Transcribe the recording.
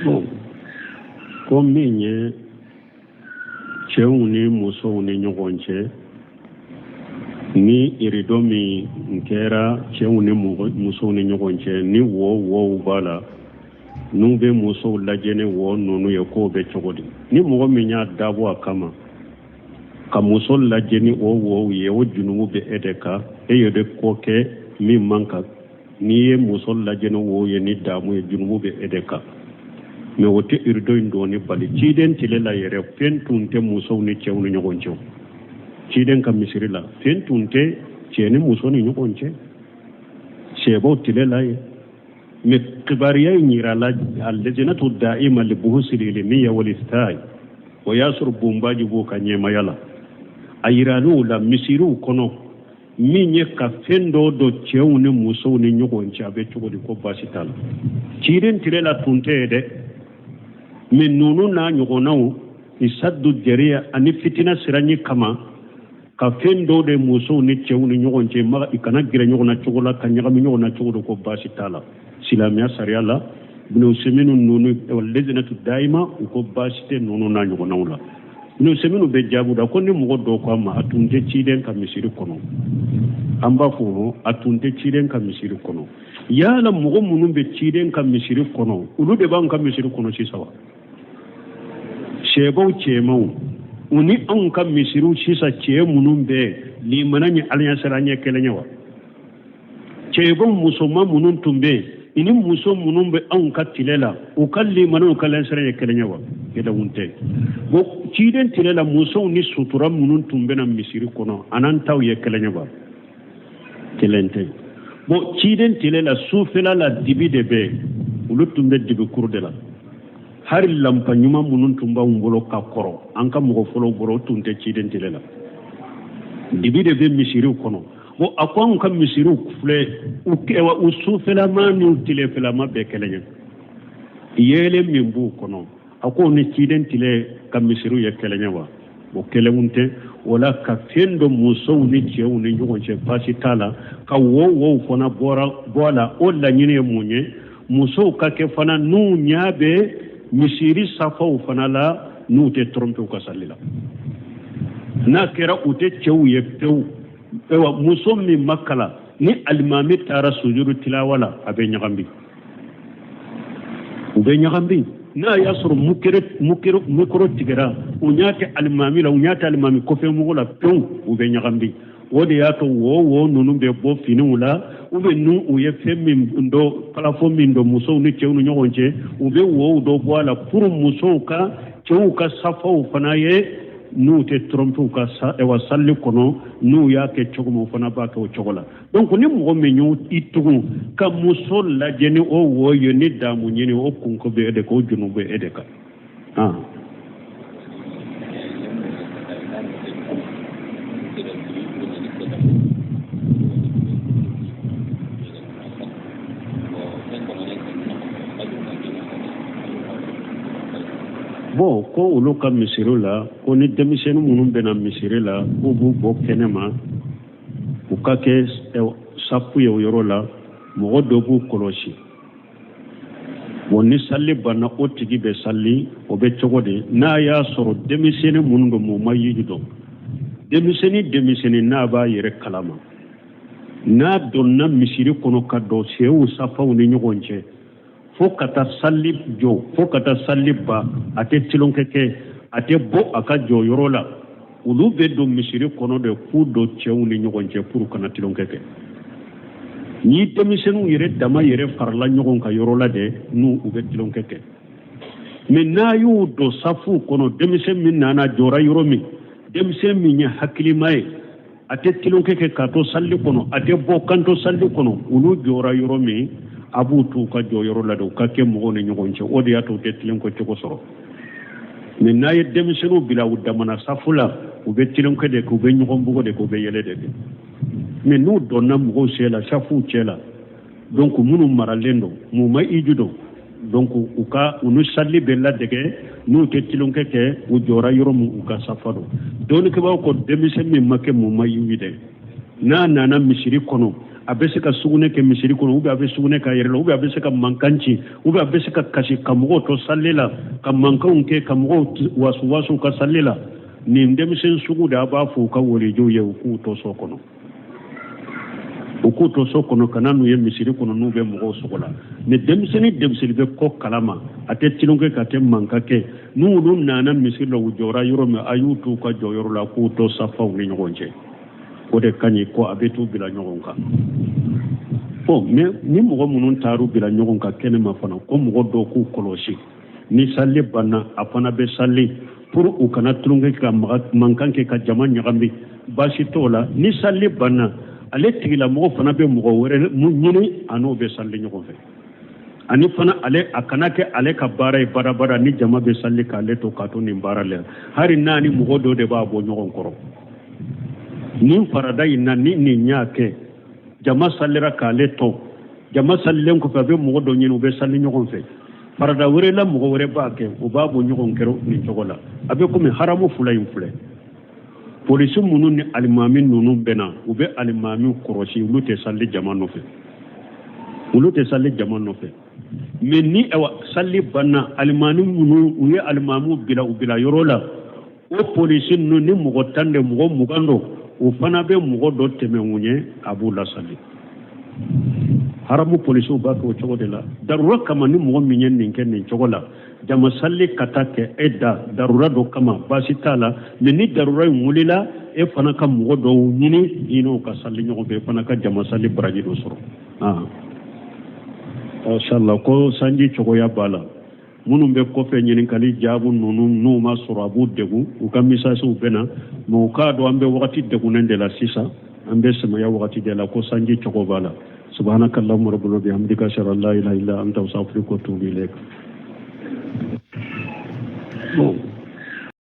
Bon, ko min ye cɛw ni musow ni ɲɔgɔn cɛ, ni irido min kɛra cɛw ni musow ni ɲɔgɔn cɛ, ni wo wow b'a la, n'u bɛ musow lajɛ ni wo ninnu ye, k'o bɛ cogo di? Ni mɔgɔ min y'a dabɔ a kama ka muso lajɛ ni o wow ye, o junumu bɛ e de kan. E ye de ko kɛ min man kan. N'i ye muso lajɛ ni wo ye ni damu ye, junumu bɛ e de kan. Mais o tɛ irido in donni bali. Ciden tile la yɛrɛ, fɛn tun tɛ musow ni cɛw ni ɲɔgɔn cɛ. Ciden ka misiri la, fɛn tun tɛ cɛ ni muso ni ɲɔgɔn cɛ sɛbɛw tile la ye. Mais kibariya in yirala alajinatu da'ima li buhusil ilmiya wal iftai, o y'a sɔrɔ bonbaji b'o ka ɲɛmaya la. A yiral'u la misiriw kɔnɔ, min ye ka fɛn dɔ don cɛw ni musow ni ɲɔgɔn cɛ, a bɛ cogo di? Ko baasi t'a la. Ciden tile la tun tɛ yen dɛ. Mais ninnu n'a ɲɔgɔnnaw ni saddu jariya ani fitina siranɲɛ kama, ka fɛn dɔw de musow ni cɛw ni ɲɔgɔn cɛ, ma i kana gɛrɛ ɲɔgɔn na cogo la, ka ɲagami ɲɔgɔn na cogo dɔ, ko baasi t'a la silamɛya sariya la. Ibn Usaymin ninnu, lajinatu dayima, u ko baasi tɛ ninnu n'a ɲɔgɔnnaw la. Ibn Usaymin bɛ jaabu da ko ni mɔgɔ dɔw ko a ma a tun tɛ ciden ka misiri kɔnɔ, an b'a fɔ a tun tɛ ciden ka misiri kɔnɔ. Yala mɔgɔ minnu bɛ ciden ka misiri kɔnɔ, olu de b'an ka misiri kɔnɔ sisan wa? Sɛbaw cɛmanw, u ni anw ka misiriw sisan cɛ minnu bɛ limana ni alaɲɛsiran ɲɛ kelen ye wa? Cɛbaw musoman minnu tun bɛ yen, ni muso minnu bɛ anw ka tile la, u ka limana u ka alaɲɛsiran ye kelen ye wa? Kelenw tɛ. Bon, ciden tile la, musow ni sutura minnu tun bɛ na misiri kɔnɔ, an'an taw ye kelen ye wa? Kelen tɛ. Bon, ciden tile la, sufɛla la, dibi de bɛ yen. Olu tun bɛ dibikuru de la. Hari lanpa ɲuman minnu tun b'anw bolo ka kɔrɔ, an ka mɔgɔ fɔlɔw bolo, o tun tɛ ciden tile la. Dibi de bɛ misiriw kɔnɔ. Bon, a ko anw ka misiriw filɛ, u kɛwa u sufɛlama ni u tilefɛlama bɛɛ kelen ye. Yeelen min b'u kɔnɔ, a ko ni ciden tile ka misiriw ye kelen ye wa? O kelenw tɛ. O la, ka fɛn don musow ni cɛw ni ɲɔgɔn cɛ, baasi t'a la. Ka wo wow fana bɔra bɔ a la, o laɲini ye mun ye? Musow ka kɛ fana n'u ɲɛ bɛ misiri safaw fana la, n'u tɛ tromper u ka sali la. N'a kɛra u tɛ cɛw ye pewu, ayiwa, muso min ma kalan, ni alimami taara sujudu tilawa la, a bɛ ɲagami, u bɛ ɲagami. N'a y'a sɔrɔ mikoro tigɛra, u ɲɛ tɛ alimami la, u ɲɛ tɛ alimami kɔfɛ mɔgɔ la pewu, u bɛ ɲagami. O de y'a to wo wo ninnu bɛ bɔ finiw la, u bɛ n'u u ye fɛn min dɔ, plafond min don musow ni cɛw ni ɲɔgɔn cɛ, u bɛ wow dɔ bɔ a la pour musow ka cɛw ka safaw fana ye, n'u tɛ tromper u ka sali kɔnɔ. N'u y'a kɛ cogo min, o fana b'a kɛ o cogo la. Donc ni mɔgɔ min y'o i tugun ka muso lajɛ ni o wo ye ni damu ɲini, o kunko bɛ e de kan, o junu bɛ e de kan. Bon, ko olu ka misiri la, ko ni denmisɛnnin minnu bɛna misiri la, k'u b'u bɔ kɛnɛ ma, u ka kɛ safu ye o yɔrɔ la, mɔgɔ dɔ b'u kɔlɔsi. Bon, ni sali banna, o tigi bɛ sali, o bɛ cogo di? N'a y'a sɔrɔ denmisɛnnin minnu don, mɔgɔ ma yiji dɔn, denmisɛnnin n'a b'a yɛrɛ kalama, n'a donna misiri kɔnɔ ka don cɛw safaw ni ɲɔgɔn cɛ fo ka taa sali jɔ, fo ka taa sali ban, a tɛ tulonkɛ kɛ, a tɛ bɔ a ka jɔyɔrɔ la, olu bɛ don misiri kɔnɔ de k'u don cɛw ni ɲɔgɔn cɛ pour kana tulonkɛ kɛ. Ni denmisɛnninw yɛrɛ dama yɛrɛ farala ɲɔgɔn kan yɔrɔ la dɛ, n'u u bɛ tulonkɛ kɛ. Mais n'a y'u don safu kɔnɔ, denmisɛn min nana jɔra yɔrɔ min, denmisɛn min ye hakilima ye, a tɛ tulonkɛ kɛ k'a to sali kɔnɔ, a tɛ bɔ kan to sali kɔnɔ, olu jɔra yɔrɔ min, a b'u t'u ka jɔ yɔrɔ la de, u ka kɛ mɔgɔw ni ɲɔgɔn cɛ. O de y'a to u tɛ tulonkɛ cogo sɔrɔ. Mais n'a ye denmisɛnninw bila u damana safu la, u bɛ tulonkɛ de kɛ, u bɛ ɲɔgɔn bugɔ de kɛ, u bɛ yɛlɛ de kɛ. Mais n'u donna mɔgɔw cɛ la, safuw cɛ la, donc minnu maralen don, mun ma iju don, donc u ka u ni sali bɛ ladege, n'u tɛ tulonkɛ kɛ, u jɔra yɔrɔ min, u ka safa don. Dɔnnikɛbaaw ko denmisɛn min ma kɛ mun ma yiwi dɛ, n'a nana misiri kɔnɔ, A bɛ se ka sugunɛ kɛ misiri kɔnɔ, ou bien a bɛ sugunɛ k'a yɛrɛ la, ou bien a bɛ se ka mankan ci, ou bien a bɛ se ka kasi ka mɔgɔw to sali la, ka mankanw kɛ, ka mɔgɔw wasu wasu ka sali la. Nin denmisɛn sugu de, a b'a fɔ u ka walijuw ye, u k'u to so kɔnɔ, u k'u to so kɔnɔ, kana n'u ye misiri kɔnɔ n'u bɛ mɔgɔw sogo la. Ni denmisɛnnin denmisɛnnin bɛ ko kalama, a tɛ tulonkɛ kɛ, a tɛ mankan kɛ, n'olu nana misiri la, u jɔra yɔrɔ min, a y'u t'u ka jɔyɔrɔ la, k'u to safaw ni ɲɔgɔn cɛ. O de ka ɲi ko a bɛ t'u bila ɲɔgɔn kan. Bon, mais ni mɔgɔ minnu taar'u bila ɲɔgɔn kan kɛnɛma fana, ko mɔgɔ dɔw k'u kɔlɔsi. Ni sali banna, a fana bɛ sali pour u kana tulonkɛ ka mankan kɛ ka jama ɲagami, baasi t'o la. Ni sali banna, ale tigilamɔgɔ fana bɛ mɔgɔ wɛrɛ ɲini, a n'o bɛ sali ɲɔgɔn fɛ. Ani fana, ale a kana kɛ ale ka baara ye badabada, ni jama bɛ sali k'ale to k'a to nin baara la, hali n'a ni mɔgɔ dɔ de b'a bɔ ɲɔgɔn kɔrɔ. Nin farada in na, ni nin y'a kɛ, jama salira k'ale to, jama salilen kɔfɛ, a bɛ mɔgɔ dɔ ɲini, u bɛ sali ɲɔgɔn fɛ. Farada wɛrɛ la, mɔgɔ wɛrɛ b'a kɛ, u b'a bɔ ɲɔgɔn kɔrɔ nin cogo la. A bɛ komi haramu fila in filɛ, polisi minnu ni alimami ninnu bɛ na, u bɛ alimami kɔrɔsi, olu tɛ sali jama nɔfɛ, olu tɛ sali jama nɔfɛ. Mais ni awa sali banna, alimami minnu u ye alimamiw bila u bila yɔrɔ la, o polisi ninnu ni mɔgɔ 10 de, mɔgɔ 20 don, o fana bɛ mɔgɔ dɔ tɛmɛ u ɲɛ, a b'u lasali. Haramu polisiw b'a kɛ o cogo de la. Darura kama, ni mɔgɔ min ye nin kɛ nin cogo la, jama sali ka taa kɛ e da darura dɔ kama, baasi t'a la. Mais ni darura in wulila, e fana ka mɔgɔ dɔw ɲini, i n'o ka sali ɲɔgɔn fɛ, e fana ka jama sali baraji dɔ sɔrɔ. Inshallah, ko sanji cogoya b'a la. Minnu bɛ kɔfɛ, ɲininkali jaabu ninnu n'u ma sɔrɔ, a b'u degun, u ka misasiw bɛ na. Mais u k'a dɔn, an bɛ wagati degunnen de la sisan, an bɛ samaya wagati de la, ko sanji cogo b'a la. Subhanaka allahumma rabbana bihamdika, ashhadu an la ilaha illa anta, astaghfiruka wa atubu ilayk. Bon.